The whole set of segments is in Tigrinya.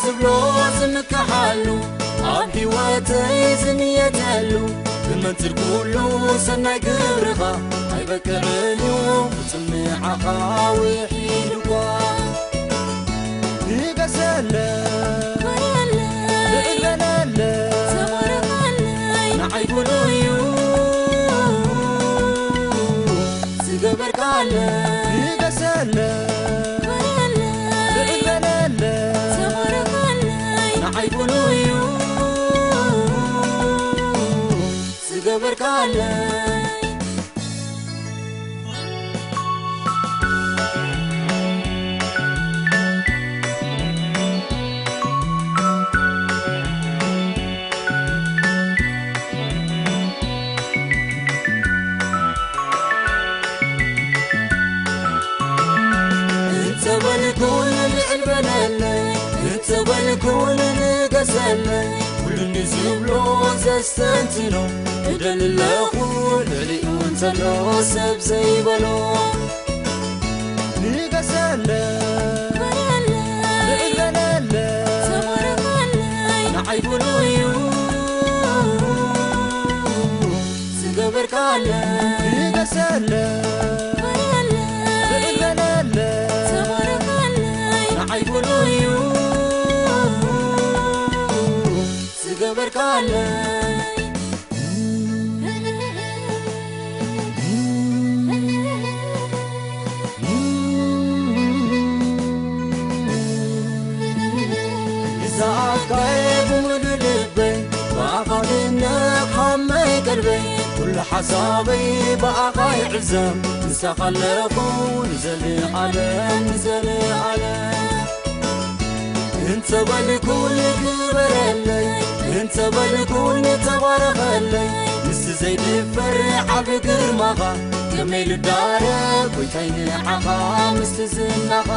ዝብሎ ዝምክሓሉ፣ ኣብ ህይወተይ ዝንየተሉ፣ ብመንጽር ኩሉ ሰናይ ግብርኻ ኣይበቅዕን እዩ፣ ፍጹም ንዓኻ ውሒድ እኳ። ንገሰለ፣ ልዕል በለለ፣ ንዓይ ኩሉ እዩ። ዝገበርካለ፣ ንገሰለ፣ ልዕል በለለ፣ ንዓይ ኩሉ እዩ። ዝገበርካለ። እንተበልኩ ልዕል በለለይ፣ እንተበልኩ ንገሰለይ፣ ኩሉ እንዲ ዝብሎ ዘስተንትኖ እደሊ ኣለኹ፣ ልዕሊኡ እንተሎ ሰብ ዘይበሎ። ንገሰለ፣ ልዕል በለለ፣ ንዓይ ኩሉ እዩ። ዝገበርካለ፣ ንገሰለ፣ ልዕል በለለ፣ ንዓይ ኩሉ እዩ። ዝገበርካለ። ይዛኣካየ ብምሉእ ልበይ፣ ብኣኻ ድነኻመይ ቀልበይ፣ ኩሉ ሓሳበይ ብኣኻ ይዕዘም፣ ምሳኻ ኣለኹ ንዘለኣለም፣ ንዘለኣለም። እንተበልኩ ንግበረለይ፣ እንተበልኩ ንተባረኸለይ፣ ምስቲ ዘይድፈር ዓቢ ግርማኻ፣ ከመይ ልዳረግ ጎይታይ ንዓኻ ምስቲ ዝናኻ።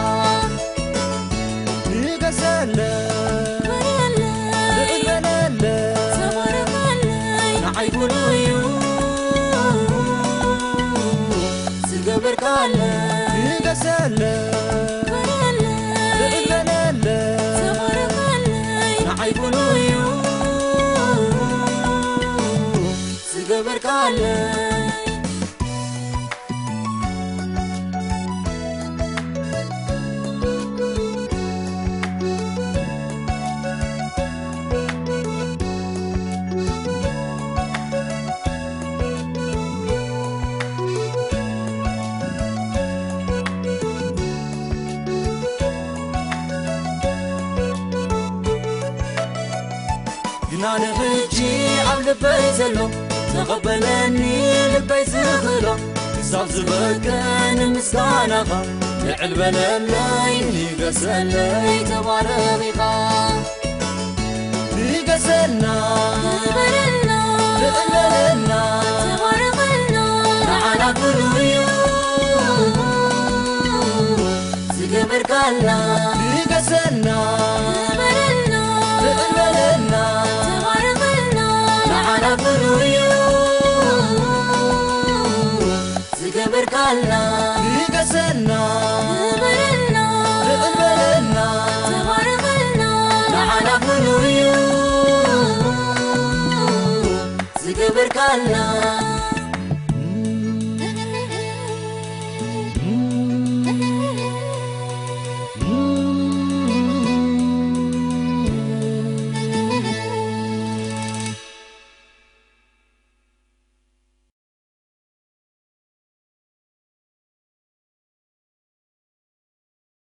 ንገሰለ፣ ልዕል በለለ፣ ንዓይ ኩሉ እዩ። ዝገበርካለ፣ ንገሰለ፣ ልዕል በለለ፣ ንዓይ ኩሉ እዩ። ዝገበርካለ። ግና ንሕጂ ኣብ ልበይ ዘሎ፣ ተቐበለኒ ልበይ ዝኽእሎ፣ ክሳብ ዝበቅዕ ንምስጋናኻ፣ ልዕል በለለይ፣ ንገሰለይ፣ ተባረኽ ኢኻ። ንገሰልና፣ ንበረልና፣ ልዕል በለልና፣ ተባረኸልና፣ ንዓና ኩሉ እዩ። ዝገበርካልና፣ ንገሰልና፣ ንበረልና፣ ልዕል በለልና፣ ተባረኸልና፣ ንዓና ኩሉ እዩ። ዝገበርካልና፣ ንገሰልና፣ ንበረልና፣ ልዕል በለልና፣ ተባረኸልና፣ ንዓና ኩሉ እዩ። ዝገበርካልና፣